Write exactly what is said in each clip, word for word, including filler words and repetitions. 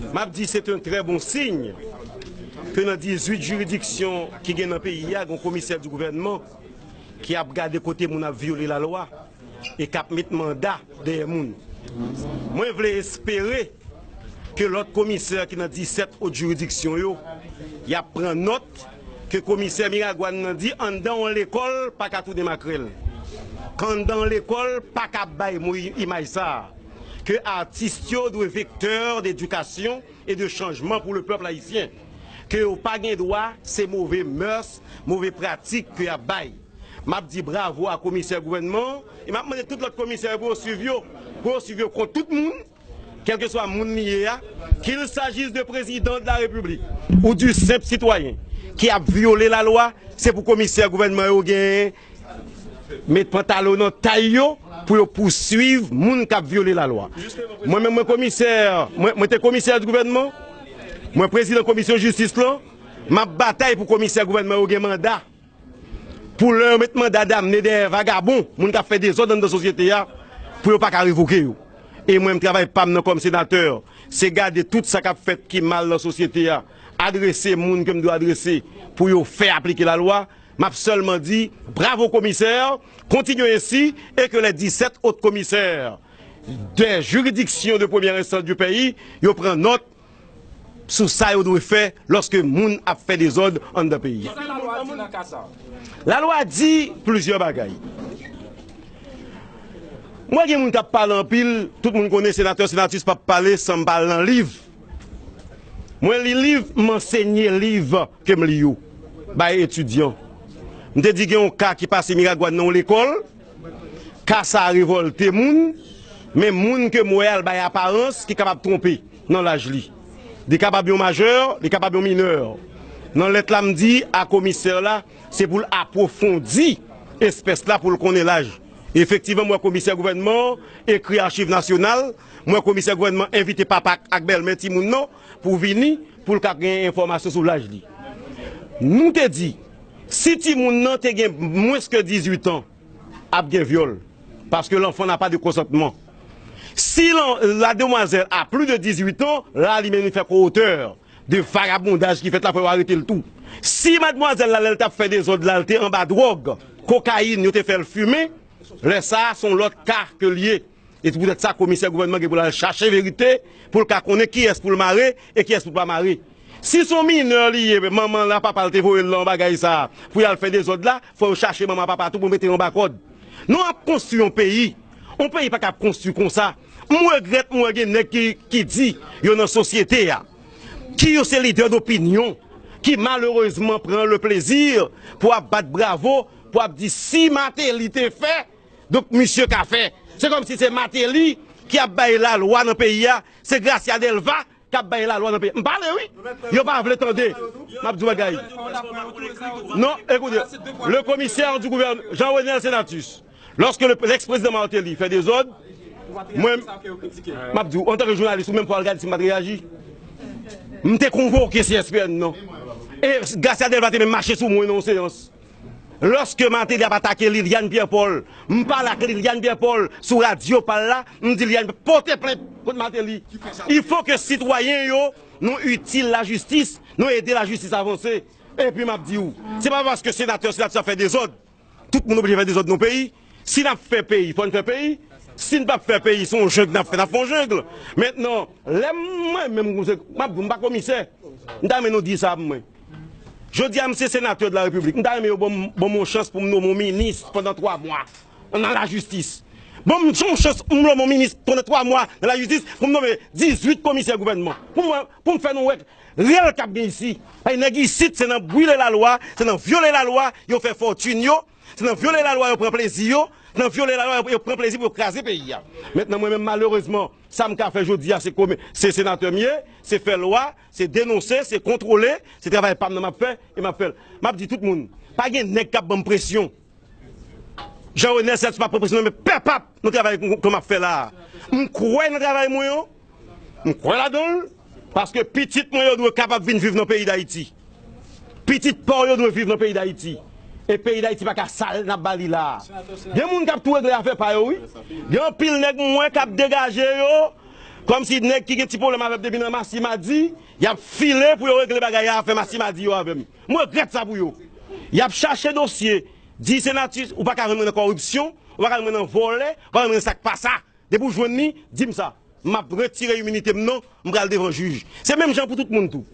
M ap di se yon trè bon siy ke nan dizuit jiridiksyon ki gen nan peyi a, gen komisè di gouvènman ki ap gade kote moun ap vyole lalwa e k ap met manda dèyè moun. Mwen vle espere ke lòt komisè ki nan disèt lòt jiridiksyon yo, y ap pran nòt ke komisè Miragwàn nan di anndan yon lekòl pa ka tounen makrèl. K anndan yon lekòl pa ka bay mo imaj sa a. Ke atis yo dwe vektè dedikasyon e de chanjman pou le pèp ayisyen. Ke yo pa gen dwa se move mès, move pratik ke y ap bay. M ap di bravo a komisè gouvènman an e m ap mande tout lòt komisè yo pou yo swiv yo, pou yo swiv yo kont tout moun, kèlkeswa moun li ye a, qu'il s'agisse de président de la République ou du simple citoyen ki ap vyole lalwa, se pou komisè gouvènman yo genyen met pantalon nan tay yo pou yo pouswiv moun k ap vyole lalwa. Mwen menm, mwen komisè, mwen, mwen te komisè di gouvènman, mwen prezidan komisyon jistis lan, m ap batay pou komisè gouvènman yo gen manda. Pou lè yo met manda damne dèyè vagabon, moun k ap fè dezòd anndan sosyete a, pou yo pa ka revoke yo. E mwen, m travay pa m nan kòm senatè, se gade tout sa k ap fèt ki mal nan sosyete a, adrese moun ke m dwe adrese pou yo fè aplike lalwa. M ap sèlman di, bravo komisè, continuez ainsi, et que les dix-sept autres commissaires des juridictions de première instance du pays, yo pran nòt sou sa yo dwe fè lòske moun ap fè dezòd anndan peyi a. Kisa lalwa di nan ka sa? Lalwa di plizyè bagay. Mwen gen moun k ap pale anpil, tout moun konnen senatè Senatus p ap pale san m pa al nan liv. Mwen li liv, m ansenye liv ke m li yo bay etidyan. M te di gen yon ka ki pase Miragwàn nan yon lekòl, ka sa a revòlte moun, men moun ke m wè a, l bay aparans ki kapab twonpe nan laj li. Li kapab yon majè, li kapab yon minè. Nan lèt la, m di a komisè la, se pou l apwofondi espès la pou l konnen laj. Efektivman, m wè komisè gouvènman an ekri Achiv Nasyonal, m wè komisè gouvènman envite papa ak bèlmè timoun nan pou vini, pou l ka gen enfòmasyon sou laj li. Nou te di, si timoun nan te gen mwens ke dizuit an, ap gen vyòl, paske l'enfant n'a pas de consentement. Si la, la demoiselle a plus de dix-huit ans, la li menm li fè kowotè de vagabondaj ki fèt la, fò yo arete l tou. Si madmwazèl la, lè l t ap fè dezòd la, l te anba dwòg, kokayin, yo te fè l fimen, lè sa a, se yon lòt ka ke l ye. E se poutèt sa, komisè gouvènman gen pou l al chache verite, pou l ka konnen kiyès pou l mare e kiyès pou l pa mare. Si se yon minè li ye, manman l ak papa l te voye l nan bagay sa a, pou y al fè dezòd la, fò yo chache manman ak papa tou pou mete yo anba kòd. Nou ap konstwi yon peyi. Yon peyi pa ka ap konstwi konsa. M regrèt, m wè gen nèg ki, ki di yo nan sosyete a, ki yo se lidè dopinyon, ki malerezman pran le plezi pou ap bat bravo, pou ap di si Martelly te fè, donk misye ka fè. Se kòmsi se Martelly ki ap bay lalwa nan peyi a, se Gracia Delva k ap bay lalwa nan peyi. M pale wi. Yo pa vle tande. M ap di w bagay. Non, écoutez, le commissaire du gouvernement, Jean Renel Senatus, lorsque le, l'ex-président Martelly fè dezòd, mwen, m ap di w, antanke jounalis, ou menm fò w al gade si m pa t reyaji. M te konvoke C S P N nan. E Gracia Delva te menm mache sou mwen nan yon seyans. Lòske Martelly ap atake Liliane Pierre Paul, m pale ak Liliane Pierre Paul sou radyo pa l la, m di Liliane pote plent kont Martelly. Il faut que sitwayen yo, nou itil lajistis, nou ede lajistis avanse. Epi m ap di w, se pa paske senatè, senatè ap fè dezòd, tout moun oblije fè dezòd nan peyi. Si n ap fè peyi, fò n fè peyi. Si n p ap fè peyi, se yon jeng n ap fè, n ap fè yon jeng. Mentnan, lè mwen menm, m ap di w, m pa komisè, m ta renmen nou di sa pou mwen. Jodi a, m se senatè de la repiblik. M ta renmen yo ban m, ban m yon chans pou m nonmen yon minis pandan twa mwa nan lajistis. Ban m yon chans pou m nonmen yon minis pandan twa mwa nan lajistis, pou m nonmen dizuit komisè gouvènman. Pou mwen, pou m fè nou wè rèl k ap gen isi. Paske nèg isit, se nan brile lalwa, se nan vyole lalwa, yo fè fòtin yo, se nan vyole lalwa, yo pran plezi yo, se nan vyole lalwa, yo, yo pran plezi pou yo kraze peyi a. Mentnan, mwen menm, malerezman, sa m ka fè jodi a, se kome-, se senatè m ye, se fè lwa, se denonse, se kontwole, se travay pa m nan m ap fè, e m ap fè l. M ap di tout moun, pa gen nèg k ap ban m presyon. Jean Renel Senatus pa pran presyon nan men pèp ap nan travay ke m ap fè la a. M kwè nan travay mwen yo, m kwè ladan l, paske pitit mwen yo dwe kapab vin viv nan peyi Dayiti. Pitit pa w yo dwe viv nan peyi Dayiti. E peyi Dayiti pa ka sal n ap ba li la a. Gen moun k ap tou regle afè pa yo wi. Gen anpil nèg m wè k ap degaje yo, Kòmsi nèg ki gen ti pwoblèm avè m depi nan Masimadi, y ap file pou yo regle bagay la, fè Masimadi yo avè m. Mwen regrèt sa pou yo. Y ap chache dosye, di Senatris, ou pa ka jwenn mwen nan kòripsyon, ou pa ka jwenn mwen nan vòlè, ou pa ka jwenn mwen nan sa k pa sa. Depi w jwenn li, di m sa. M ap retire iminite m non, m pral devan jij. Se menm jan pou tout moun tou.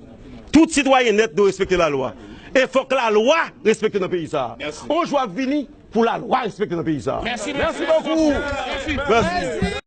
Tout sitwayen nèt dwe respekte lalwa. E fòk lalwa respekte nan peyi sa a. On jou ap vini pou lalwa respekte nan peyi sa a. Mèsi bokou. Mèsi.